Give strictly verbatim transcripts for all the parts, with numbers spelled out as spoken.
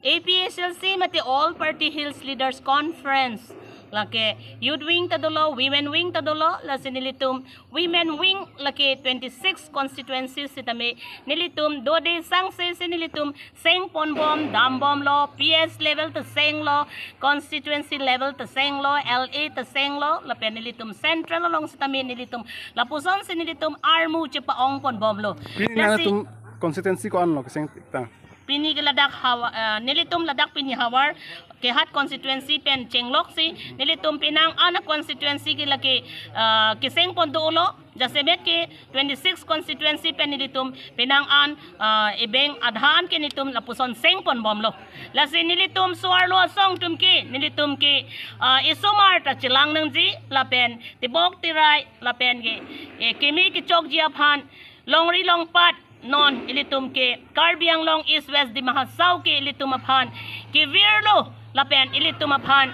A P H L C mate All Party Hills Leaders Conference, lake youth wing ta dolo, women wing ta dolo, lasi nelitum women wing lake twenty-six constituency sitame nelitum dode sangse si nelitum seng ponbom dambomlo, P S level ta senglo, constituency level ta senglo, L A ta senglo, lapen nelitum central along sitame nelitum lapuson si nelitum armu chepa-ong ponbomlo. Pini lasi nangtum constituency ko-an lo keseng ta? Pini ke ladak hawa, eh, nelitum ladak pini havar kehat constituency pen chenglok si nelitum penang an constituency ke lake, eh, keseng pon dolo, jasemet ke twenty-six constituency pen nelitum penang an, eh, ebeng adhan ke nelitum lapuson seng ponbomlo. Lasi nelitum so-arlo asong atum ke nelitum ke, eh, isomar ta chelang nangji lapen tebok terai lapen ke, eh, kimi kechokji aphan longri longpat non ilitum ke Karbi Anglong East West Dima Hasao ke ilitum aphan kevirlo lapen ilitum aphan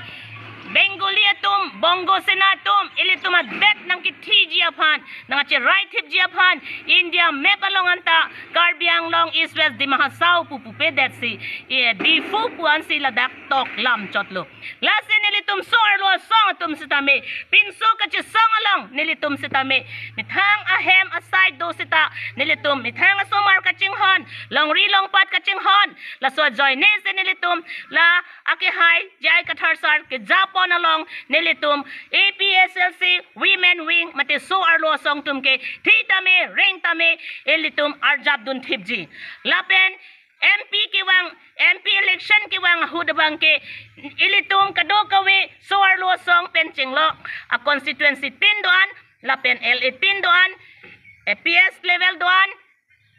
Bengali atum, Bongo Sena atum, ilitum adet nangkethiji aphan, nangcherai thipji aphan, India map along anta Karbi Anglong East West Dima Hasao pu pupedet si, eh, Diphu pu ansi ladak tok lam chotlo. Lasi nelitum so-arlo asong atum sitame, pinso kachesong along nelitum sitame, methang ahem asai do sita, nelitum methang asomar kachinghon, longri longpat kachinghon, laso ajoine si nelitum la akehai J I Kathar sir kejapon along nelitum A P H L C women wing mate so-arlo asong atum ke thi tame, reng tame, ilitum arjap dun thipji. Lapen M P kevang, M P election kevang ahut abang ke ilitum kadokave so-arlo asong pen chenglok a constituency tin do-an, lapen L A tin do-an, A P S level do-an,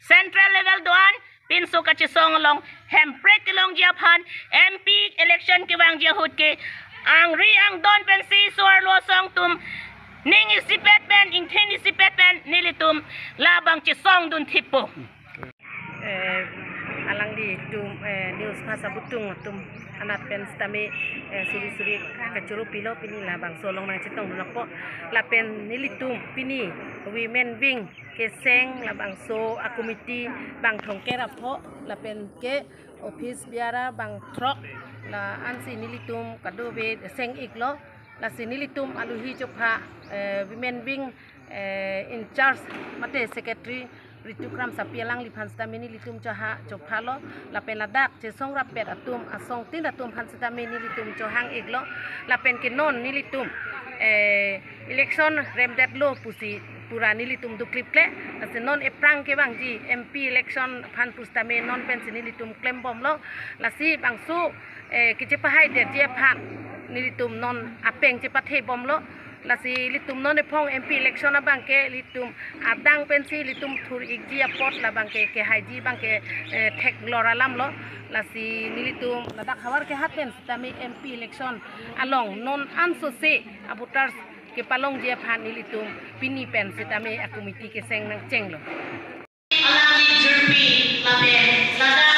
central level do-an, pinso kachesong along hemprek kelongji aphan M P election kevangji ahut ke angri angdon pensi so-arlo asong atum ning isipet pen, ingthin isipet pen nelitum labang chesong dun thippo. Eh, alanglitum, eh, news phasa butung atum anat pen sitame, eh, suri suri kachoro pilo, pini labangso along nangchetong dunpo. Lapen nelitum pini women wing keseng labangso a committee bang thomkep ra pho, lapen ke office bearer bang throk, la ansi nelitum kadokave seng iklo. Lasi nelitum aluhi chopha, eh, women wing, eh, in charge mate secretary Ritu Kramsapi alangliphan sitame nelitum choha chophalo, lapen ladak chesong rapet atum asong tin atum aphan sitame nelitum chohang iklo, lapen ke non nelitum, eh, election remdetlo pusi pura nelitum duklip kle, lasi non ephrang kevangji M P election aphan pusitame non pensi nelitum klembomlo, lasi bangso, eh, kechepahai detji aphan nelitum non apeng chepathebomlo. Lasi ilitum non ephong M P election abang ke ilitum adang pensi ilitum thur ikji apot labang ke kehaiji abang ke, eh, theklor alamlo. Lasi nelitum ladak havar kehat pen sitame M P election along non ansose a voters kepalongji aphan nelitum pini pen sitame a committee keseng nangchenglo. Alangli jirpi lapen ladak